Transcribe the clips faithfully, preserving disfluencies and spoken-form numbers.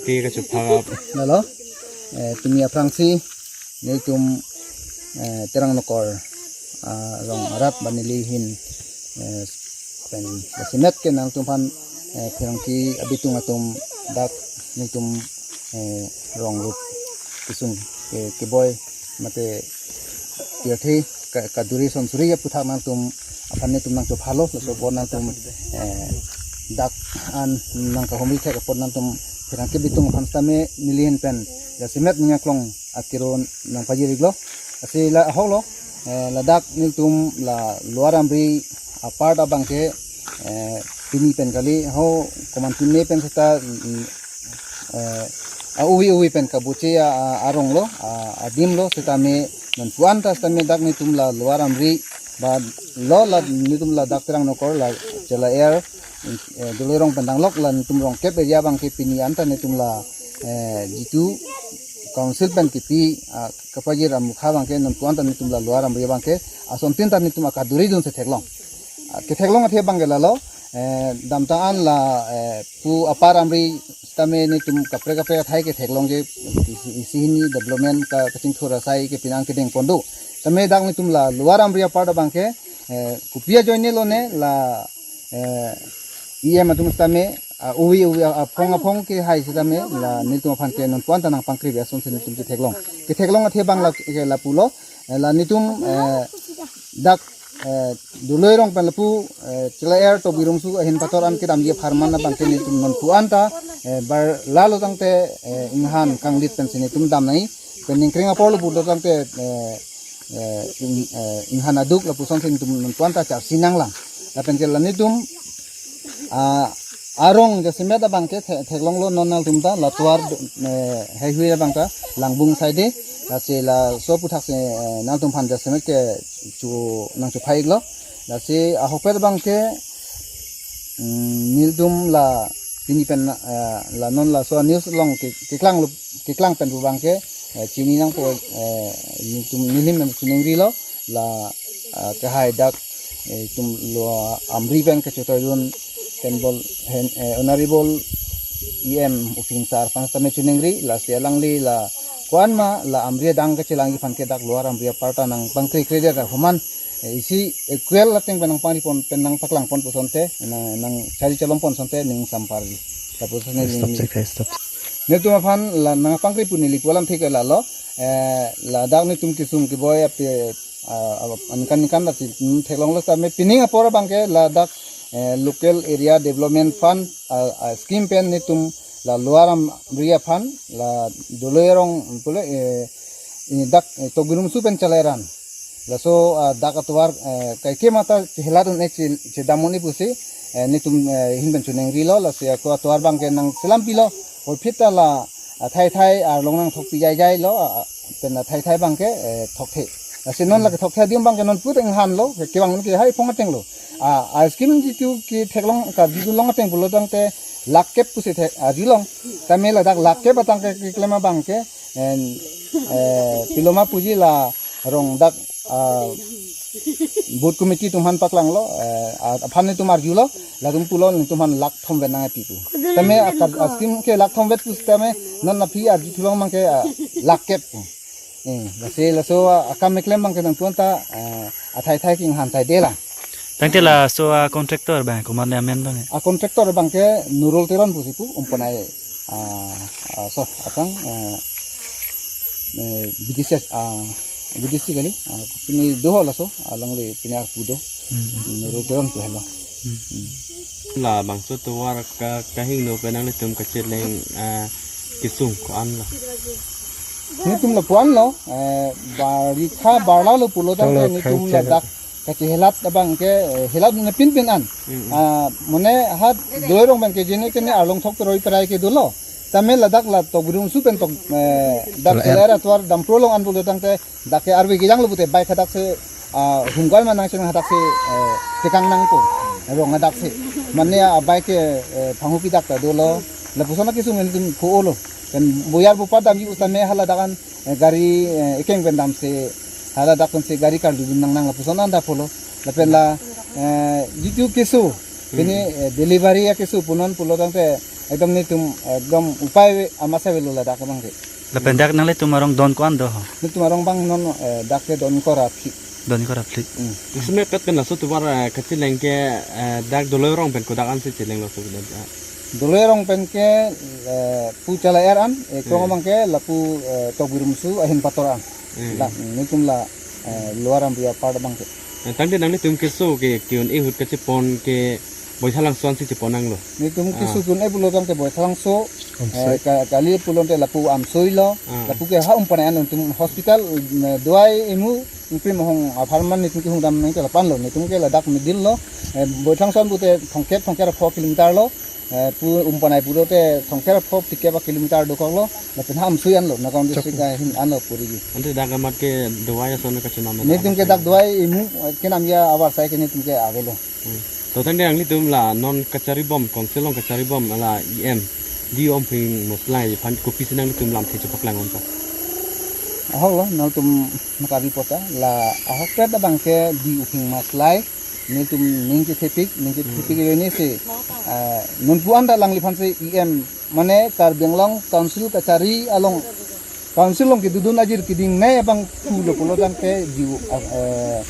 Ke kachupha. Lalo, eh, pini aphrangsi nelitum, eh, Terang Nokor, ah, rong arat ba neli ahin, eh, pen jasemet ke nangtum aphan, eh, pherangke abitung atum dak nelitum, eh, rong rup kesung ke, keboi mate pirthe ka, kaduri son suri aputhak nangtum aphan nelitum nangchophalo, laso apot nangtum, eh, dak an nangkahumri thek apot nangtum pherangke abitung aphan sitame neli ahin pen jasemet ning aklong akiro nangpajir-iklo. Lasi la ahoklo, eh, ladak nelitum la Lower Amri apart abangke, eh, pini pen kali ho komantu ne pen seta, mm, eh, a-uvi uvi pen kabuche a, a, aronglo, a, adimlo, sitame nonpu anta sitame dak nelitum la Lower Amri ba lo la nelitum ladak Terang Nokor la Chela Er, eh, Doloi rong pen danglok la nelitum rong kep area abangke pini anta nelitum la, eh, jitu council pen kipi, ah, kapajir amukha abangke nonpu anta nelitum la Lower Amri abangke asontin ta nelitum akaduri dunsi theklong. Ah, ketheklong athe abangke lalo, eh, damtang an la, eh, pu Upper Amri sitame nelitum kaprek kaprek athai ketheklong ke isi, isi hini development ka kachingthur asai ke penang kedeng pon do. Sitame dak nelitum la Lower Amri apart abangke, eh, kopi ajoine lone la, eh, E M atum sitame, ah, uvi uvi, ah, aphong aphong kehai sitame la nelitum aphan ke nonpu anta nangpangkri-ve asonsi nelitum ketheklong. Ketheklong athe abang la ke lapulo, eh, la nelitum, eh, dak, eh, Doloi rong pen lapu, eh, Chela Er Tokbi Rungsu ahin pator an kedamji apharman abangke nelitum nonpu anta, eh, bar lalo tangte, eh, inghan kanglit pensi nelitum dam nangji. Pen ningkreng apor lo pulo tangte, eh, eh, ing-, eh, inghan aduk lapusonsi nelitum nonpu anta charsi nanglang. Lapen ke la nelitum, ah, arong jasemet abangke the-, theklonglo non nangtum ta la tovar, eh, heihui abang ta Langbung side, lasi laso aputhak si, eh, nangtum aphan jasemet ke chu nangchupha-iklo. Lasi ahokpet abangke, mm, nelitum la pini pen, eh, la non laso news along ke, keklanglo, keklang pen pu abangke, eh, chini nangpo, eh, nelitum nilim nang chiningrilo la, ah, kehai dak, eh, itum Lower Amri pen kachetoidun tenbol hen, eh, Honorable E M Uphingsar aphan sitame chiningri, lasi alangli la ko-an ma la Amri adang kachelangji aphan ke dak Lower Amri apart ta nangpangkrikre det ra human, eh, isi equal ateng pen nangpangri pon pen nangpaklang pon pu asonte, nang, nangchari chalom pon asonte ning samparji. Lapuson Stop, ning, stop. Nelitum aphan la nangpangkri pu neli pu alamthe ke lalo, eh, ladak nelitum kesung keboi ape, ah, ah, aningkan aningkan lasi, mm, theklonglo sitame pining apor abangke ladak, eh, Local Area Development Fund, ah, ah, scheme pen nelitum la Lower Amri aphan la Doloi rong pule, eh, ini dak, eh, Tokbi Rungsu pen Chela Er an. Laso, ah, dak atovar, eh, kaike mata chehelat un-e che, chedam un-e pusi, eh, nelitum, eh, ahin pen chiningrilo, lasi ako atovar abangke nangselam pilo, pulote la, ah, thai thai arlong nangthokpi jaijai lo, ah, ah, pen la thai thai abangke, eh, thokthe. Lasi non la kethokthe adim abangke nonpu ta inghan lo, ke, kevang ke hai phong ateng lo. Ah, ah, scheme jitu ketheklong karjudun long ateng pulo tangte lakh kep pusi the, ah, arjulong. Tame ladak lakh kep ateng ke keklem abangke, en, eh, piloma puji la rong dak, ah, booth committee atum aphan paklanglo, eh, ah, aphan nelitum arjulo, latum pulo nelitum aphan lakh thom vet nangpi pu. Tame akar, ah, scheme ke lakh thom vet pu sitame non aphi arjuthu long abangke, ah, lakh kep pu. Eh, lasi laso, ah, akam keklem abangke nangtum ta, eh, athai thai kinghan sai de la. Tangte laso, ah, contractor abang komat amen abang? Ah, contractor abangke Nurul Teron pusi pu, umponai, ah, ah, so, akang, eh, eh, B D C, ah, B D C kali, ah, pini do ho laso, alangli pini arpu do. Hmm. Nurul Teron pu helo. Hmm. Hmm. Labangso tovar ka, kahingno pen nanglitum kacheleng, ah, kesung ko-an lo? Nelitum lapu-an lo, eh, barikha barla lo pulo tangte Tolo nelitum khang ladak kachehelat abangke, eh, helat ne pinpin an. Mm, mm. Ah, mane ha Doloi rong abangke jene tene arlong thok peroi perai ke dolo. Tame ladak la Tokbi Rungsu pen tok, eh, dak Chela Er. Chela Er atovar damprolong an pulo tangte dak ke arve kejang lo pute bike hadak si, ah, humgal manang chenang hadak si, eh, tekang nangpo. Rong hadak si. Mane a bike ke, eh, phanghupi dak ta dolo. Lapuson akesung nelitum pho-olo. Pen buyar bupa damji pu sitame haladak an, eh, gari, eh, ekeng pen damsi haladak pensi gari karludun nangnang lapuson anta pulo. Lapen la, eh, jitu keso, pini, eh, delivery akeso punon pulo tangte, Ekdom netum, ekdom upai ave, amasa avelo ladak abang ke. Lapen dak nanglitum arong don ko-an do ho? Netum arong abang non, eh, dak ke don ingkoi ra phli. Don ingkoi ra phli. Hmm. Isme pet pen laso tovar, eh, kacheleng ke, eh, dak Doloi arong pen kodak ansi chelenglo so dak? Doloi arong pen ke, eh, pu Chala Er an, eh, krong Hmm. abang ke lapu, eh, Tokbi Rumsu ahin pator an. Hmm. La, netum la, eh, Lower Amri apart abang ke. Eh, tangte nanglitum keso ke ke-un-e ahut kachepon ke Baithalangso ansi chepon nanglo. Netum Ah. keso ke-un-e pulo tangte Baithalangso, Amsoi. eh, ka-, kali pulote lapu Amsoi lo, Ah. lapu ke ha Umpanai an netum hospital, eh, dawai imu, ingprim ahong apharman netum kehung dam nangke lapu an lo, netum ke ladak middle lo, eh, Baithalangso an pute thomkep, thomkep ra pho kilometer lo, eh, pu Umpanai pulote thomkep ra pho phlikep kilometer dokok lo, lapen ha Amsoi an lo, Nagaon Chok. district ahin an lo puri ji. Ante dak amat ke dawai ason kachenam Netum ke dak dawai imu, eh, kenam ya avarsai ke netum ke avelo. Hmm. To tangte nanglitum la non kachari bom, council along kachari bom, la E M, D O Umphing Maslai aphan kopisi nanglitum lamthe chepaklang un ta? Ahok lo, nangtum nakari pota, la ahokpet abang ke D O Umphing Maslai, netum ning kethepik, ning kethepik Hmm. ave ne si, ah, nonpu an ta alangliphan si E M, mane Karbi Anglong Council kachari along, Council along kedodun ajir kedingnei abang pulo pulo tangte D O, eh,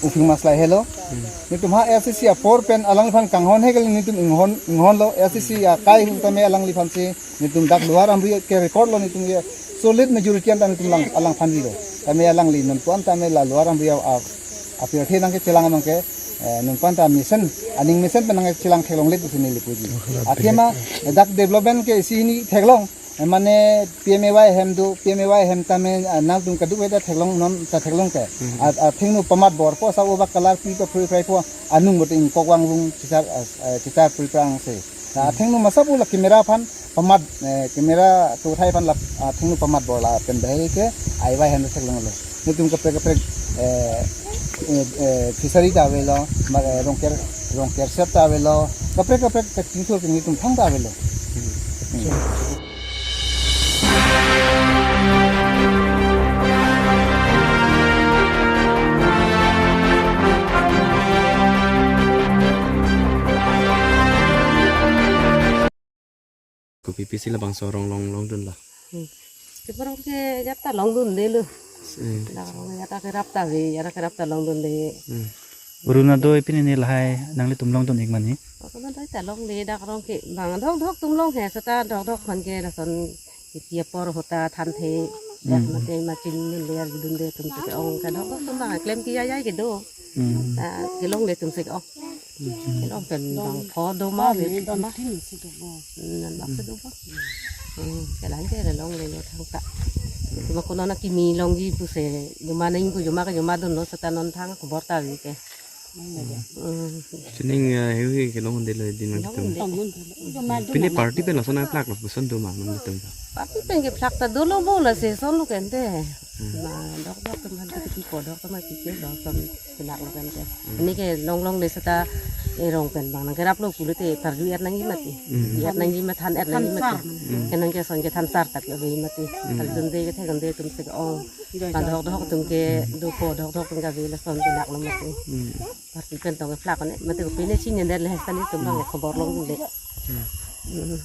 Umphing Maslai helo. Hmm. Netum ha L C C apor pen alangliphan kanghon he kali netum inghon, inghon lo, L C C akai ahut tame alangliphan si, netum dak Lower Amri ke record lo netum ke solid majority an ta netum lang, alangphan avelo. Tame alangli nonpu an tame la Lower Amri a, a, apirthe nangke chelang abang ke, eh, nonpu an ta mesen, aning mesen pen nangke chelang theklongle pusi neli puji. Oh, Athema, dak development ke isi hini theklong, eh, mane P M A Y hem do, P M A Y hem tame, ah, nangtum kadokave ta theklong non ta theklong ke. Hmm. A, athengno pamat bor po sa obak kalar pi pa phrui phrai po anung bote ingkok vangvung chichar, ah, ah, chichar phrui phrang se. Ta Hmm. athengno masa pu la camera aphan pamat, eh, camera tothai aphan la, ah, athengno pamat bor lapen bahai ke I Y hem theklonglo. Netum kaprek kaprek, eh, eh, eh, fishery ta avelo, ma, eh, Rongker, Rongker set ta avelo, kaprek kaprek kachingthur ke netum thang ta avelo. Hmm. Kopi pisi labangso arong long, longdunlo? Hmm. Ke arong ke ajat ta longdundelo. Hmm. Dak arong ajat ta kerap ta ave, ajat ta kerap ta longdunde. Hmm. Arunodoi pini ne lahai nanglitum longdun ik mani? Arunodoi ta longle, dak arong ke bang dokdok atum long he, seta dokdok aphan ke lason iti apor ahut ta thanthe, dak Hmm. mate machine ne le arjudunde atum si ke-ong ke dokdok atum bang klem ke ajai ajai kedo. Hmm. Ta kelongle atum si ke-ong. Kelong pen bang pho do ma ave don ma. Hmm, non bak si do ba. Hmm, kelang ke longdelo thangta. Cuma ko non akimi longji pusi, joma neng ko joma ke joma dunlo seta non thang khobor ta ave ke. Hmm. Sining, eh, hiu hi kelongdelo din nangtum. Longdelo. Pini party pen lason nangphlaklo, koson do ma nangtum? Party pen kephlak ta dolo bo lasi son lo kente. Hmm. Ma dokdok atum aphan ta kipi ko dok atum ma kipi dok atum phlaklo kente. Hmm. Pini ke long longle seta arong pen bang nangkeraplo pulote parju-et nangji mati. Hmm. Et nangji ma than-et nangji mati. Hmm. Ke nangke son ke thansar ta ke ave mati. Hmm. Arjunde ke theklongde atum si ke-ong. Bang dokdok atum ke dopo dokdok atum ke ave lason phlaklo mati. Hmm. Party pen tong kephlak ne, mate kopine chini ne le sani atum bang khobor longdunde. Hmm. Hmm.